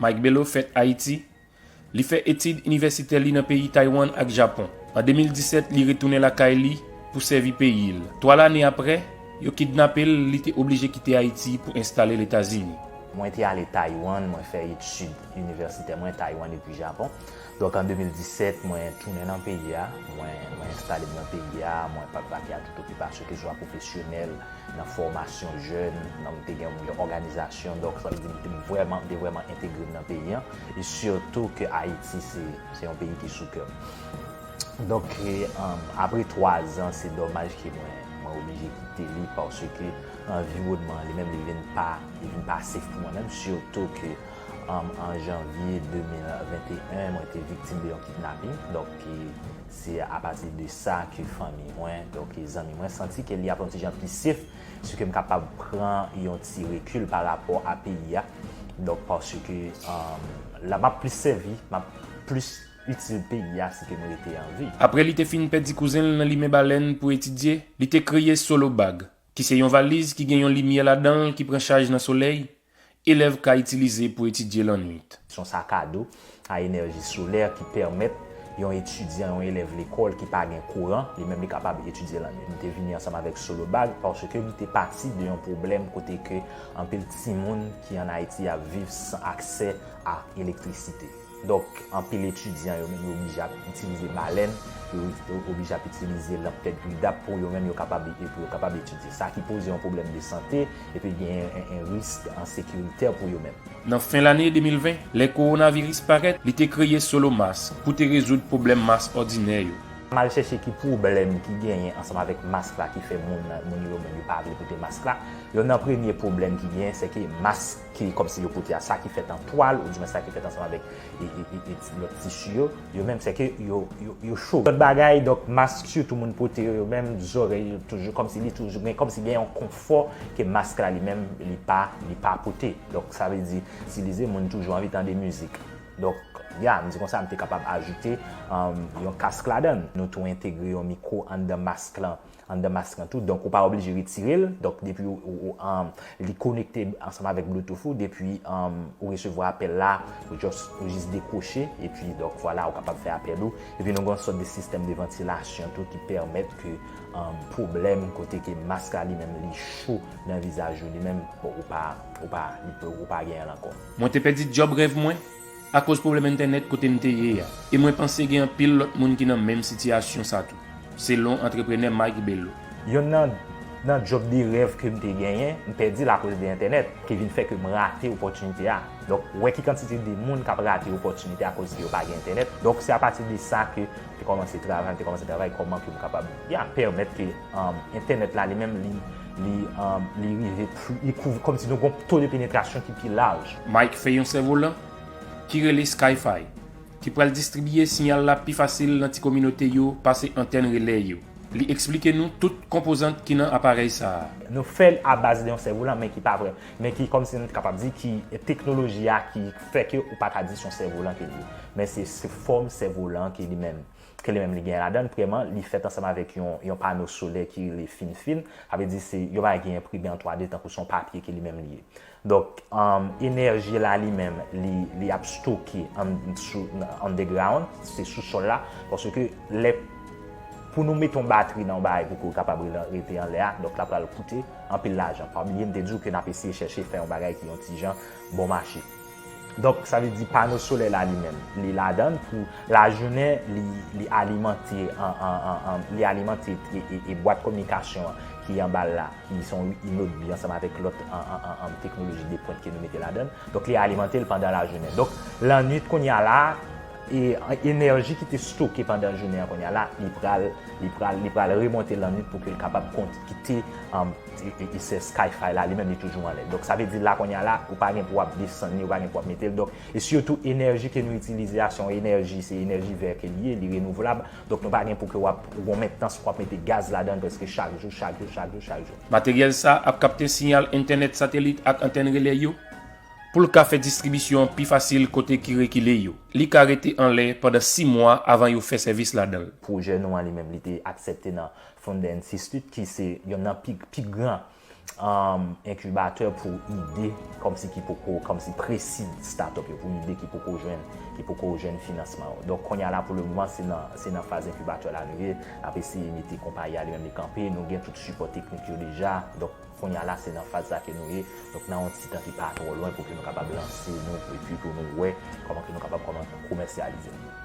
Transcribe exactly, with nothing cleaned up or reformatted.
Mike Bello fèt Ayiti. Li fè etid inivèsitè li nan peyi Taiwan ak Japon. An de mil disèt, li retounen lakay li pou sèvi peyi l. Twa lane apre, yo kidnape l, li te oblije kite Ayiti pou enstale l Etazini. Mwen te ale Taiwan, mwen fè etid inivèsitè mwen Taiwan epi Japon. Donk an de mil disèt, mwen tounen nan peyi a, mwen, mwen enstale m nan peyi a, mwen pa t vake a tout okipasyon, keseswa pwofesyonèl, nan fòmasyon jèn, nan m te gen yon òganizasyon, donk sa vle di m te vrèman, m te vrèman entegre m nan peyi an, e sitou ke Ayiti se, se yon peyi ki sou kè m. Donk, e, um, apre twa zan, se dòmaj ke mwen, mwen oblije kite li, paske anviwònman li menm, li vin pa, li vin pa safe pou mwen menm, sitou ke, um, an janvye de mil venteyen, mwen te viktim de yon kidnaping. Donk, e, se apati de sa ke fanmi mwen, donk, e, zanmi mwen, santi ke li ap yon ti jan pi safe, si ke m kapab pran yon ti rekil pa rapò a peyi a. Donk, paske, um, la, m ap plis sèvi, m ap plis itil peyi a si ke m rete an vi. Apre li te fin pèdi kouzen l nan limen balèn pou etidye, li te kreye Solo Bag, ki se yon valiz ki gen yon limyè ladan l ki pran chaj nan solèy, elèv ka itilize pou etidye lannwit. Se yon sakado a enèji solè ki pèmèt yon etidyan, yon elèv lekòl ki pa gen kouran, li menm li kapab etidye lannwit. M te vini ansanm avèk Solo Bag paske m te pati de yon pwoblèm kote ke anpil timoun ki ann Ayiti ap viv san aksè a elektrisite. Donk, anpil etidyan yo menm yo oblije ap itilize balèn, yo, yo oblije ap itilize lanp tèt gridap pou yo menm yo kapab, pou yo kapab etidye. Sa ki poze yon pwoblèm de sante, epi gen en, en risk ensekiritè pou yo menm. Nan fen lane de mil ven, lè kowonaviris parèt, li te kreye Solo Mask pou te rezoud pwoblèm mask òdinè yo. M al chèche ki pwoblèm ki genyen ansanm avèk mask la ki fè moun, moun yo menm yo pa vle pote mask la. Youn nan premye pwoblèm ki genyen, se ke mask ki kòmsi yo pote a, sa ki fèt an twal, oudimwen sa ki fèt ansanm avèk e, e, e, e ti, lòt tisi yo, yo menm, se ke yo, yo, yo cho. Lòt bagay, donk, mask sitou moun pote yo, yo menm, zòrèy yo toujou, kòmsi li toujou, men kòmsi gen yon konfò ke mask la li menm, li pa, li pa pote. Donk, sa vle di, itilize, moun toujou anvi tande mizik. Donk, ya, m di konsa, m te kapab ajoute, um, yon kask ladan l. Nou tou entegre yon mikwo anndan mask lan, anndan mask lan tou. Donk, ou pa oblije retire l. Donk, depi ou, ou, ou, um, li konekte ansanm avèk Bluetooth ou, depi, um, ou resevwa apèl la, ou just, ou jis dekwoche, epi, donk, vwala, ou kapab fè apèl ou. Epi nou gen yon sòt de sistèm de vantilasyon tou ki pèmèt ke, um, pwoblèm kote ke mask la li menm li cho nan vizaj ou li menm, bon, ou pa, ou pa, li, ou pa genyen l ankò. Mwen te pèdi djòb rèv mwen akoz pwoblèm entènèt kote m te ye a, e mwen panse gen anpil lòt moun ki nan menm sitiyasyon sa tou, selon antreprenè Mike Bello. Youn nan, nan djòb de rèv ke m te genyen, m pèdi l akoz de entènèt, ki vin fè ke m rate opòtinite a. Donk, wè ki kantite de moun k ap rate opòtinite akoz ke yo pa gen entènèt. Donk, se apati de sa ke m te kòmanse travay, m te kòmanse travay kòman ke m kapab, ya, pèmèt ke, um, entènèt la li menm, li, li, um, li rive pli, li kouvri, kòmsi nou gen yon to de penetrasyon ki pi laj. Mike fè yon sèvolan ki rele Skyfi, ki pral distribiye siyal la pi fasil nan ti kominote yo pase antèn relè yo. Li eksplike nou tout konpozant ki nan aparèy sa a. Nou fè l abaz de yon sèvolan, men ki pa vrè, men ki, kòmsi nou kapab di, ki teknoloji a ki fè ke ou pa ka di se yon sèvolan ke li ye. Men se, se fòm sèvolan ke li menm, ke li menm li gen ladan l. Premyèman, li fèt ansanm avèk yon, yon pano solè ki rele FinFin. Sa vle di se yon bagay ki enprime an twa D tankou se yon papye ke li menm li ye. Donk, um, enèji la li menm, li, li ap stoke an, sou, underground, se sou sòl la, paske lè, pou nou mete yon batri nan yon bagay pou ke w kapab rele, rete anlè a, donk la pral koute anpil lajan. Pa bliye, m te di w ke n ap eseye chèche fè yon bagay ki yon ti jan bon mache. Donk, sa vle di pano solè la li menm, li ladan l pou lajounen, li, li alimante, an, an, an, an, li alimante e, e, e bwat kominikasyon an ki anba l la, ki se yon inot bi ansanm avèk lòt, an, an, an, an, teknoloji de pwent ke nou mete ladan l. Donk, li alimante l pandan lajounen. Donk, lannwit kounye a la, e, enèji ki te stoke pandan jounen an kounye a la, li pral, li pral, li pral remonte lannwit pou ke l kapab kont-, kite, um, e, e, e se Skyfi la, li menm li toujou anlè. Donk, sa vle di la kounye a la, ou pa gen pou w ap desann li, ou pa gen pou w ap mete l. Donk, e sitou enèji ke nou itilize a, se yon enèji, se enèji vè ke li ye, li renouvlab. Donk, nou pa gen pou ke w ap, ou gon mentnans, w ap mete gaz ladan l prèske chak jou, chak jou, chak jou, chak jou. Materyèl sa a ap kapte siyal entènèt satelit ak antèn relè yo pou l ka fè distribisyon an pi fasil kote ki rekile yo. Li ka rete anlè pandan sis mwa avan yo fè sèvis ladan l. Pwojè nou an li menm, li te aksepte nan Founder Institute, ki se youn nan pi, pi gran um, enkibatè pou ide kòmsi ki poko, kòmsi pre-seed startup yo, pou ide ki poko jwenn, ki poko jwenn finansman yo. Donk kounye a la pou le moman se nan, se nan faz enkibatè la nou ye, n ap eseye mete konpayi a li menm li kanpe, nou gen tout sipò teknik yo deja. Donk kounye a la se nan faz sa ke nou ye. Donk nan yon ti tan ki pa twò lwen pou ke nou kapab lanse nou epi pou nou wè kòman ke nou kapab kòman komèsyalize nou.